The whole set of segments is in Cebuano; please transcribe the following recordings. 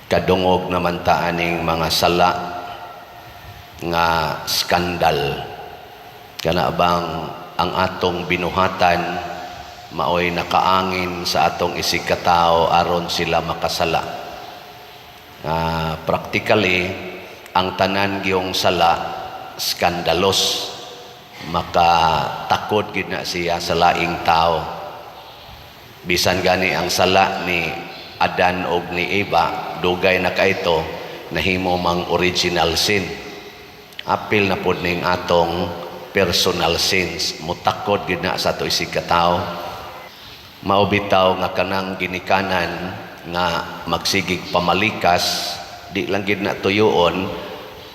Kadungog naman ta aning mga sala nga skandal. Kana bang ang atong binuhatan maoy nakaangin sa atong isig katao aron sila makasala. Practically, ang tanan giyong sala skandalos, makatakod gid na siya sa laing tao. Bisan gani ang sala ni Adan og ni Eva, dugay na kaito, nahimo mang original sin. Apil na pod ning atong personal sins, mutakod gid na sa ato isig katao. Mao bitaw nga kanang ginikanan nga magsigig pamalikas, di lang gid na tuyoon,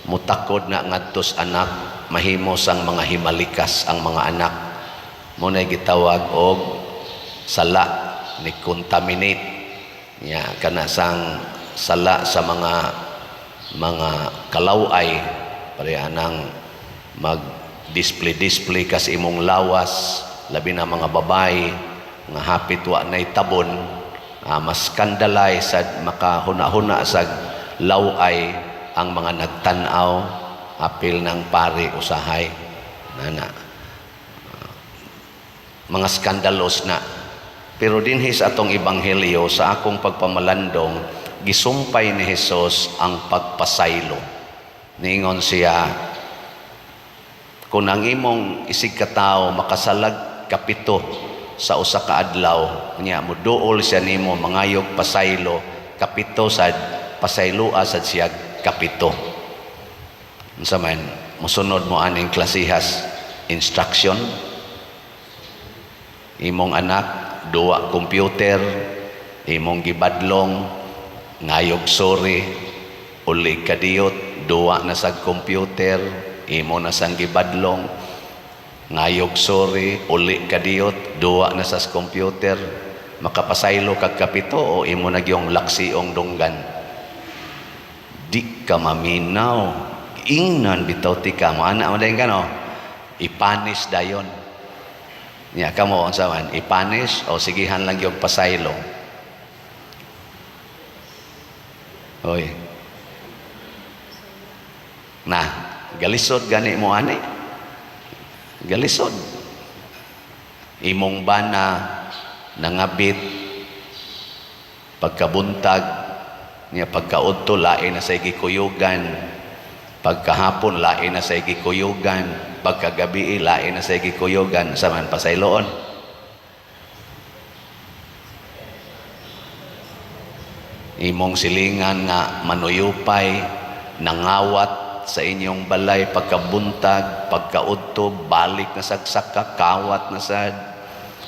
mutakod na ngadto sa anak, mahimo sang mga himalikas ang mga anak. Mao nay gitawag og sala ni contaminate nya, kana sang sala sa mga kalaway, pareha nang mag display display kas imong lawas, labi na mga babae nga hapit wa nay tabon, mas scandalize sad, makahuna-huna sa laway ang mga nagtan-aw, apil ng pari usahay nana, mga skandalos na. Pero dinhi sa atong ebanghelyo, sa akong pagpamalandong, gisumpay ni Jesus ang pagpasaylo. Niingon siya, kung ang imong isig katao makasalag kapito sa usa ka adlaw, nya moduol siya nimo mangayog pasaylo kapito sad, pasayloa sad siya kapito. Unsa man, mosunod mo aning klasihas instruction? Imong anak duwa computer, imong gibadlong, ngayog sorry, uli kadiyot, duwa na sa computer, imo na sang gibadlong, ngayog sorry, uli kadiyot, duwa na sa computer. Makapasaylo kag kapito o imo na gyung laksiong dunggan? Di ka maminaw, ingnan bitaw ti ka mo ana mo dayon ka, no? I-punish dayon niya. Kamo, unsa man, i-punish o sigihan lang yung pasaylo? Oy na, galisod gani mo ani, galisod. Imong bana nangabit pagkabuntag niya, pagkaudto lain na sa gikuyugan, pagkahapon lain na sa gikuyugan, pagkagabi lain na sa gikuyugan. Sa man, pasayloon? Imong silingan nga manuyupay nangawat sa inyong balay pagkabuntag, pagkaudto balik na sagsaka, kawat na sad.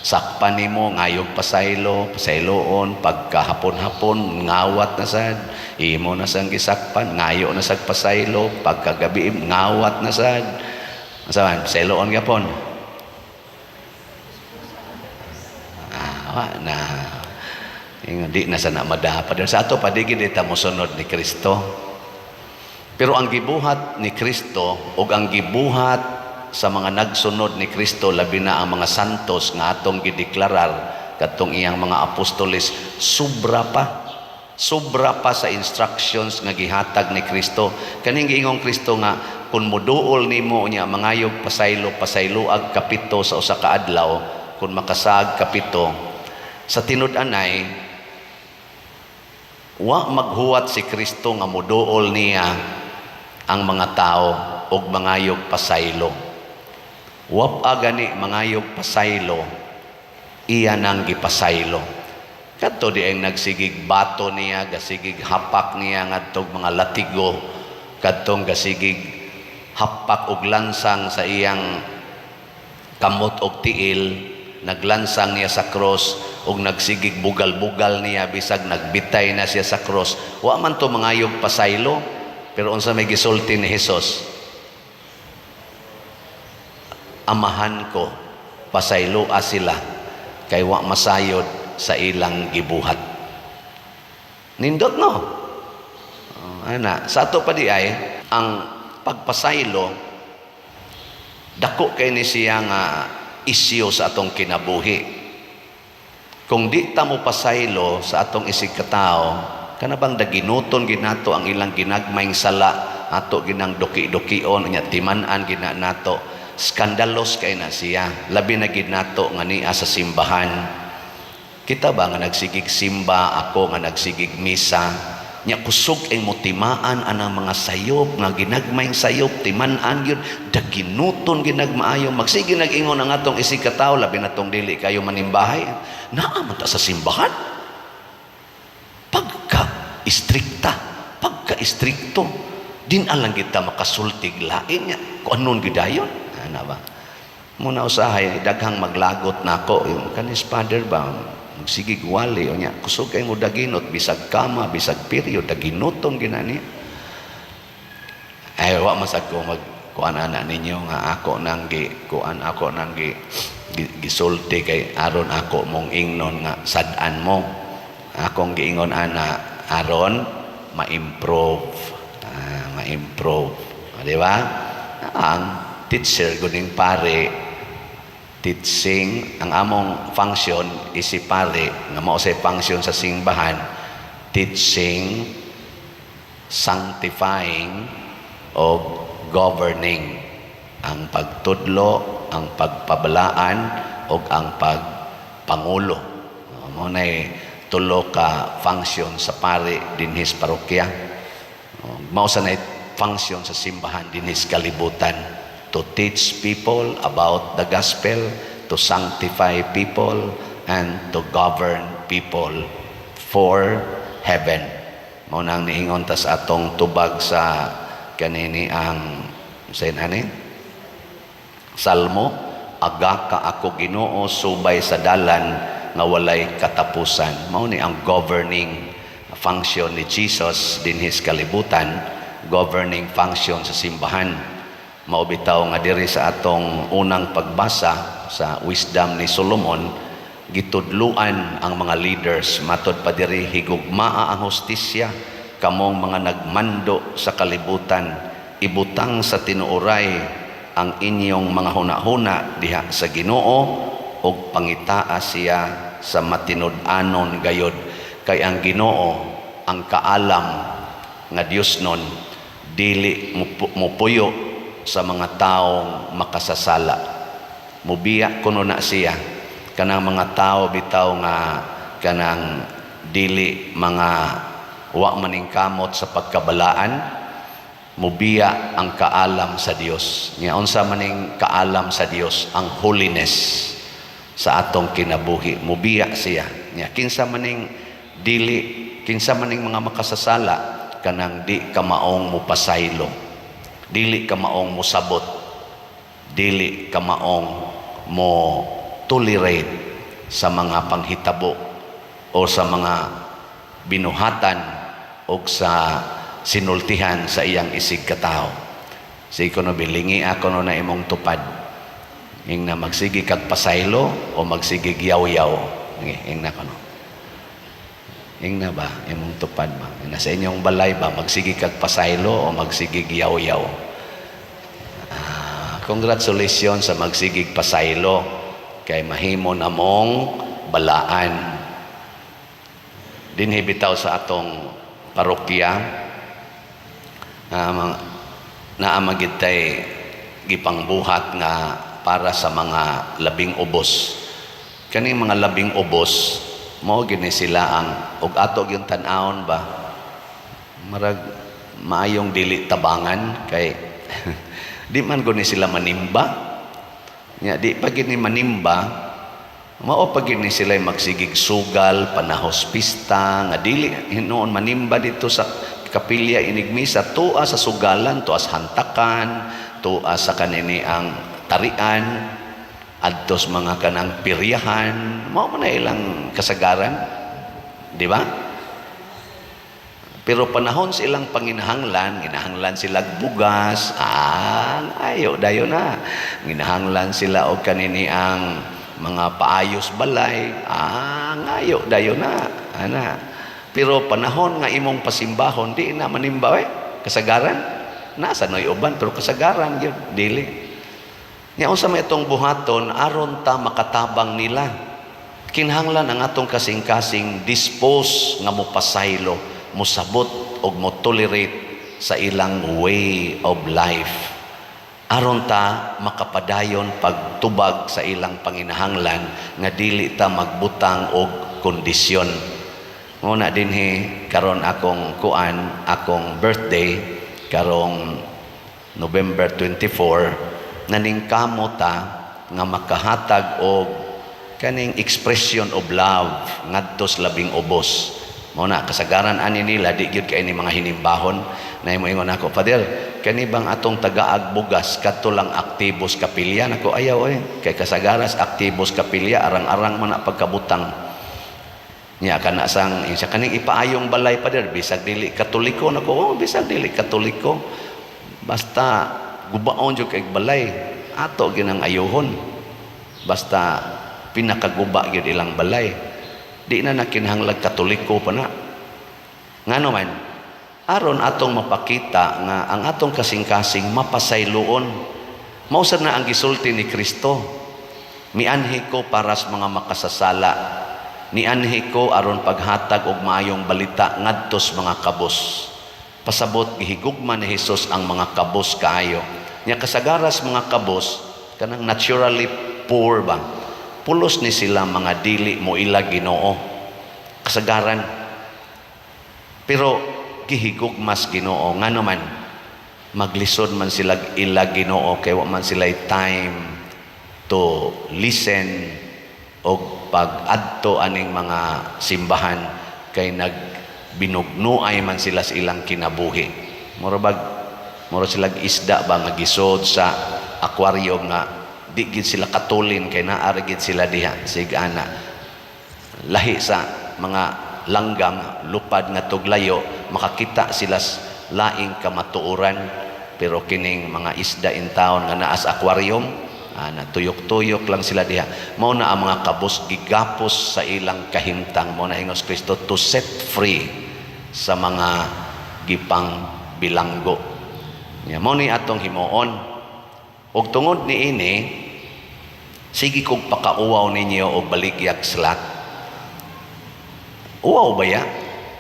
Sakpan nimo, ngayog pasaylo, pasayloon. Pagkahapon-hapon ngawat na sad, imo na sang gisakpan, ngayo na sag pasaylo. Pagkagabi ngawat na sad. Asa man, pasayloon gyapon? Wa na. Ingon, di na sa na madapa. Sa ato pa, di gid ta mosunod ni Kristo. Pero ang gibuhat ni Kristo ug ang gibuhat sa mga nagsunod ni Kristo, labi na ang mga santos nga atong gideklarar kadtong iyang mga apostoles, sobra pa. Sobra pa sa instructions nga gihatag ni Kristo. Kaning giingong Kristo nga kung moduol nimo niya mangayog pasaylo, pasayloag kapito sa usa ka adlaw, kung makasaag kapito. Sa tinud-anay, wa maghuwat si Kristo nga moduol niya ang mga tao og mangayog pasaylo. Wa pa gani mangayog pasaylo, iya nang gipasaylo. Kadto di ang nagsigig bato niya, gasigig hapak niya ngadtog mga latigo, kadtong gasigig hapak og lansang sa iyang kamot og tiil, naglansang niya sa cross og nagsigig bugal-bugal niya bisag nagbitay na siya sa cross. Wa man to mangayog pasaylo, pero unsa may gisulti ni Hesus? Amahan ko, pasayloa sila kay wa masayod sa ilang gibuhat. Nindot, no? Oh, ana, sa ato pa di ay ang pagpasaylo, dako kay ni siya nga isyu sa atong kinabuhi. Kung di ta mo pasaylo sa atong isig katao, Kana bang daginuton ginato ang ilang ginagmayng sala, ato ginang duki-dukion nya timan-an gina nato. Skandalos kay na siya, labi na gid nato nga nia sa simbahan. Kita ba nga nagsigig simba, ako nga nagsigig misa nya, kusog ay motimaan anang mga sayop nga ginagmayng sayop, timan-an gyud, daginuton ginagmaayo. Magsige nag-ingon ang atong isig katawo, labi na tong dili kayo manimbahay, "Naa man ta sa simbahan, pagka istrikta, pagka istrikto, din alang kita makasultig lain niya kung anon gidayon." Ana ba muna, usahay daghang maglagot nako yung kanis father ba, magsigig wali o nya kusog kay mo daginot bisag kama, bisag period, daginuton ginani. Ay, wa masag ko mag kuan ana ninyo nga ako nang gi kuan, ako nang gi gisulti kay aron ako mong ingnon nga sad-an mo. Akong giingon ana aron ma-improve, ma-improve. Ah, di ba ang teacher guning pare, teaching ang among function isi pare nga mao say function sa simbahan: teaching, sanctifying o governing, ang pagtudlo, ang pagpabalaan o ang pagpangulo. Mao nay tulo ka function sa pare dinhis parokya. Mao sa nay function sa simbahan dinhis kalibutan: to teach people about the gospel, to sanctify people, and to govern people for heaven. Mao nang niingon ta sa atong tubag sa kanini ang sa ani Salmo, "Agaka ako, Ginoo, subay sa dalan nga walay katapusan." Mao ni ang governing function ni Jesus dinhis kalibutan, governing function sa simbahan. Mao bitaw nga diri sa atong unang pagbasa sa Wisdom ni Solomon, gitudluan ang mga leaders. Matod pa diri, "Higugmaa ang hustisya, kamong mga nagmando sa kalibutan. Ibutang sa tinuoray ang inyong mga hunahuna diha sa Ginoo ug pangitaa siya sa matinud-anon gayod, kay ang Ginoo, ang kaalam nga Dios nun, dili mupuyo sa mga taong makasasala." Mubiya kuno na siya kanang mga tao bitaw nga kanang dili mga wa maningkamot sa pagkabalaan. Mubiya ang kaalam sa Dios. Nya unsa maning kaalam sa Dios? Ang holiness sa atong kinabuhi. Mubiya siya. Nya kinsa maning dili, kinsa maning mga makasasala? Kanang di kamaong mupasaylo, dili kamaong musabot, dili kamaong mo tolerate sa mga panghitabo o sa mga binuhatan o sa sinultihan sa iyang isig katao. Sige ko no, bilingi ako no na imong tupad. Ing na magsige kag pasaylo o magsigig yaw-yaw. Ing na kono. Ing na ba imong tupad ba? Ing na sa inyong balay ba, magsige kag pasaylo o magsigig yaw-yaw? Ah, congratulations sa magsigig pasaylo kay mahimo namong balaan. Dinhi bitaw sa atong parokya, naa magid tay gipangbuhat nga para sa mga labing ubos. Kaning mga labing ubos, mao gini sila ang ug ato gyud tan-awon ba, marag maayong dili tabangan kay di man guni sila manimba. Nya di pa gini manimba, mao pa gini sila magsigig sugal panahos pista nga dili hinuon manimba dito sa kapilya inig misa, tua sa sugalan, tua sa hantakan, tua sa kanini ang tarian, adtos mga kanang piryahan. Mao man na ilang kasagaran, di ba? Pero panahon sa ilang panginahanglan, ginahanglan sila bugas, ayo dayon na. Ginahanglan sila og kanini ang mga paayos balay, ngayo dayon na. Ana. Pero panahon nga imong pasimbahon, di na manimba eh. Kasagaran, nasa noy uban pero kasagaran gyud dili. Nya unsa may itong buhaton aron ta makatabang nila? Kinahanglan ang atong kasing-kasing dispose nga mopasaylo. Mosabot og mo tolerate sa ilang way of life aron ta makapadayon pagtubag sa ilang panginahanglan nga dili ta magbutang og kondisyon. Mao na dinhi karon akong kuan, akong birthday karong November 24, naningkamo ta nga makahatag og kaning expression of love ngadto sa labing ubos. Mao na kasagaran ani nila di gyud kay ni mga hinimbahon na mo ingon ako, "Father, kani bang atong tagaag bugas kadto lang aktibos kapilya?" Nako, ayaw oy, kay kasagaras aktibos kapilya arang-arang man na pagkabutang niya kana sang siya kaning ipaayong balay, Father, bisag dili Katoliko. Nako, oh, bisag dili Katoliko, basta gubaon jud kay balay, ato ginang ayuhon. Basta pinakaguba gyud ilang balay, di na nakinahanglag Katoliko pa na. Ngano man, aron atong mapakita nga ang atong kasing-kasing mapasayloon. Mao sad na ang gisulti ni Kristo, "Mianhi ko para sa mga makasasala. Nianhi ko aron paghatag og maayong balita ngadto sa mga kabos." Pasabot, gihigugma ni Hesus ang mga kabos kaayo. Nya kasagaras mga kabos, kanang naturally poor ba, pulos ni sila mga dili mo ila Ginoo kasagaran, pero gihigugmas Ginoo. Ngano man, maglisod man sila ila Ginoo kay wa man sila time to listen og pag-adto aning mga simbahan kay nagbinugnuay man sila sa ilang kinabuhi. Mura bag mura sila isda ba nga gisod sa aquarium nga di gid sila katulin kay naa ra gid sila diha. Sig ana, lahi sa mga langgam, lupad nga tuglayo, makakita sila laing kamatuoran, pero kining mga isda in town nga naa sa aquarium, natuyok-tuyok lang sila diha. Mao na ang mga kabos gigapos sa ilang kahimtang. Mao na ingos Kristo to set free sa mga gipang bilanggo nya. Mao ni atong himuon. Og tungod niini, sige kog pakauwaw ninyo og baligyag slot. Uwaw ba ya?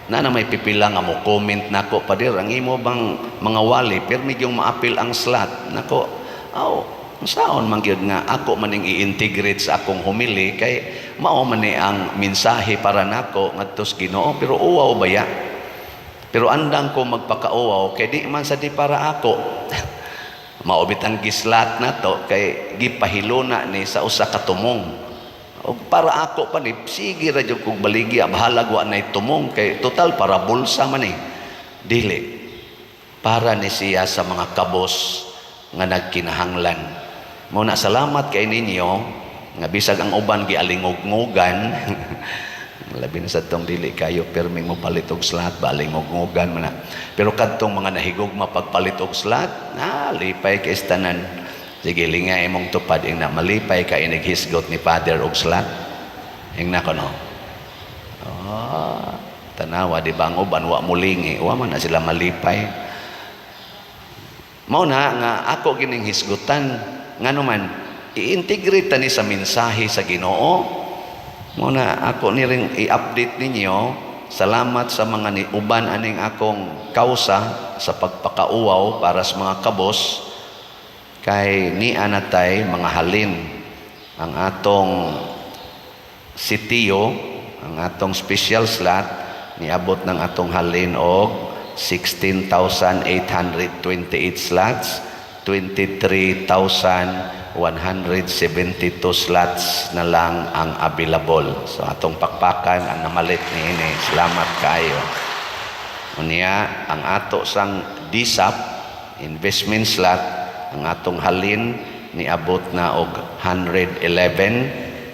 Na may pipila nga mo comment nako, "Pader, ang imo bang mga wali permi yung maapil ang slot?" Nako, aw, saon man gyud nga ako maning i-integrate sa akong homily kay mao man ni ang mensahe para nako ngadto sa Ginoo, pero uwaw ba ya? Pero andang ko magpakauwaw kay di man sa di para ako. Mao bitang gislat na to kay gipahiluna ni sa usa ka tumong. Og para ako pa ni, sige ra jud kog baligya, bahalag wa nay tumong kay total para bulsa man eh. Dili. Para ni siya sa mga kabos nga nagkinahanglan. Mao na salamat kay ninyo nga bisag ang uban gialingog-ngogan, labi na sa tong dili kayo perming mo palit og slot ba, alingog-ngogan man na. Pero kadtong mga nahigugma pagpalit og slot na, lipay kay tanan. Sige, lingay imong tupad, ing na malipay ka inig hisgot ni Father og slot. Ing na kono. Oh, tanawa, di ba ang uban wa mulingi, wa man na sila malipay. Mao na nga ako gining hisgutan, ngano man i-integrate ta ni sa mensahe sa Ginoo. Mao na ako ni ring i-update ninyo. Salamat sa mga ni uban aning akong kausa sa pagpakauwaw para sa mga kabos kay ni anatay mga halin ang atong sitiyo, ang atong special slot, niabot ng atong halin og 16,828 slots. 23,172 slots na lang ang available. So atong pakpakan ang namalit ni ini. Salamat kayo. Unya, ang ato sang DSAP investment slot, ang atong halin niabot na og 111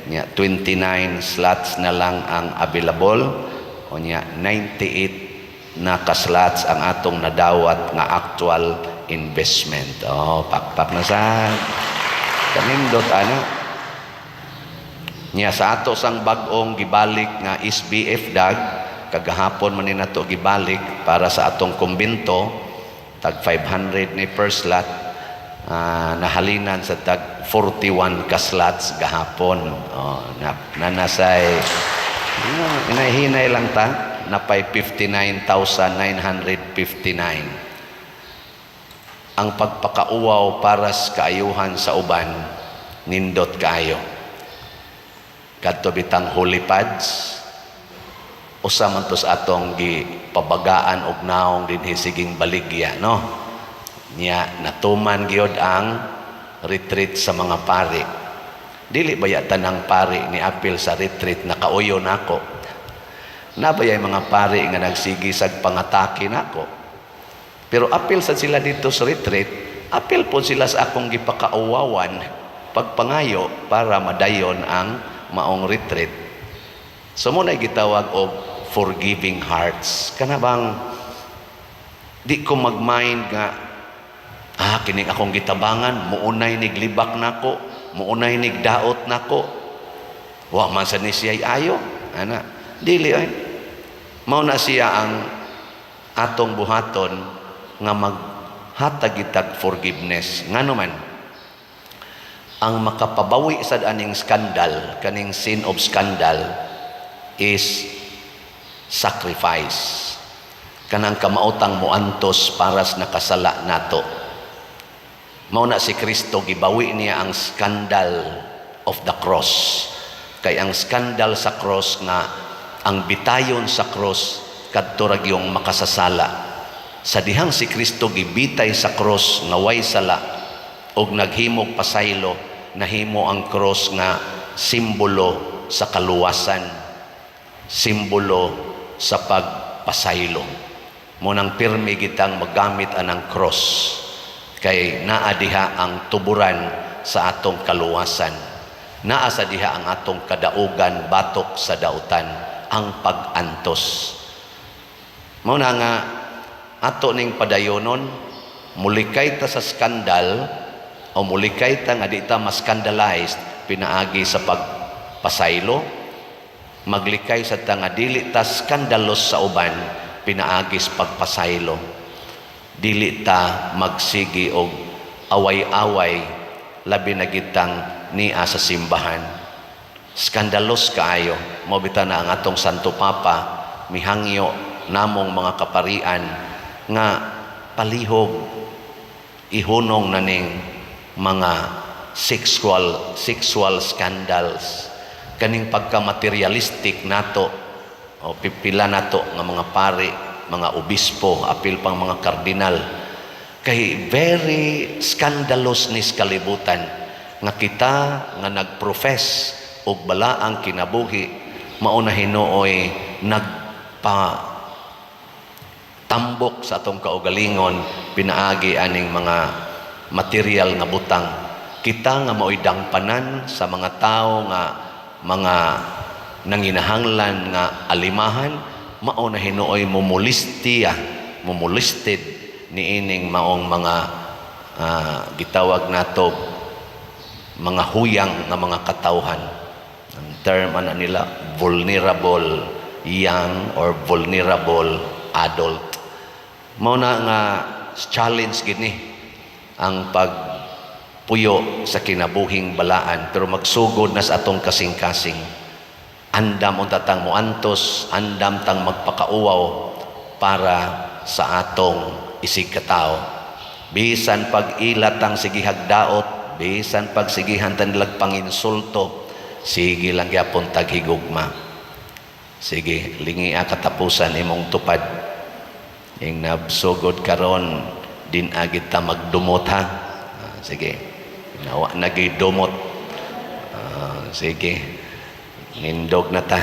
nya, 29 slots na lang ang available. Unya, 98 na ka slots ang atong nadawat nga actual investment. Oh, pakpak na sa kanindot ana. Nya sa ato sang bag-ong gibalik nga SBF DAG, kagahapon man ni nato gibalik para sa atong kumbento, tag 500 ni per slot, nahalinan sa tag 41 ka slots gahapon. Oh, na, nanasay, hinay-hinay lang ta. Napay 59,959. Ang pagpakauwaw para sa kaayuhan sa uban, nindot kaayo. Kadto bitang holy pads, usa man to sa atong gipabagaan og naong dinhi, siging baligya, no? Nya natuman gyud ang retreat sa mga pari. Dili baya tanang pari ni apil sa retreat nakauyo nako? Nabayay mga pari nga nagsigi sag pangatake nako, pero apil sa sila dito sa retreat, apil po sila sa akong gipakauwawan pagpangayo para madayon ang maong retreat. So mo na gitawag og forgiving hearts. Kana bang di ko mag-mind nga, ah, kining akong gitabangan, muunay niglibak nako, muunay nigdaot nako. Wa man sa ni siya ayo ana. Dili ay mao na siya ang atong buhaton nga maghatag itag forgiveness. Ngano man ang makapabawi sa aning scandal, kaning sin of scandal, is sacrifice, kanang kamaotang muantos para sa nakasala nato. Mao na si Kristo, gibawi niya ang scandal of the cross, kay ang scandal sa cross nga ang bitayon sa cross kadto ra gyung makasasala. Sa dihang si Kristo gibitay sa cross nga way sala og naghimog pasaylo, nahimo ang cross nga simbolo sa kaluwasan, simbolo sa pagpasaylo. Mo nang pirmi gitang magamit anang cross kay naa diha ang tuburan sa atong kaluwasan. Naa sa diha ang atong kadaugan batok sa dautan, ang pag-antos. Mao na nga ato ning padayonon, mulikay ta sa skandal o mulikay ta nga di ta ma-scandalized pinaagi sa pagpasaylo, maglikay sa ta nga dili ta skandalos sa uban pinaagi sa pagpasaylo, dili ta magsigi og away-away, labi na gitang nia sa simbahan. Skandalos kaayo. Mo bitaw na ang atong Santo Papa mihangyo namong mga kaparian nga palihog ihunong na ning mga sexual scandals, kaning pagka-materialistic nato o pipila nato nga mga pari, mga obispo, apil pang mga kardinal, kay very scandalous ni kalibutan nga kita nga nagprofess og balaang kinabuhi mao na hinuoy nagpa tambok sa atong kaugalingon pinaagi aning mga material nga butang. Kita nga mao'y dangpanan sa mga tao nga mga nanginahanglan nga alimahan, mao na hinuoy mumulistiya, mumulisted niining maong mga gitawag nato mga huyang nga mga katawhan. Ang term ana nila, vulnerable young or vulnerable adult. Mao na nga challenge gini ang pagpuyo sa kinabuhing balaan, pero magsugod na sa atong kasing-kasing. Andam unta tang moantos, andam tang magpakauwaw para sa atong isig katao. Bisan pag ila tang sigihag daot, bisan pag sigihan tan nilag panginsulto, sige lang gyapon tag higugma. Sige, lingia katapusan imong tupad. Ing nabsugod karon din agit ta magdumot, ha. Ah, sige. Nawa nagidumot. Ah, sige. Nindog na ta.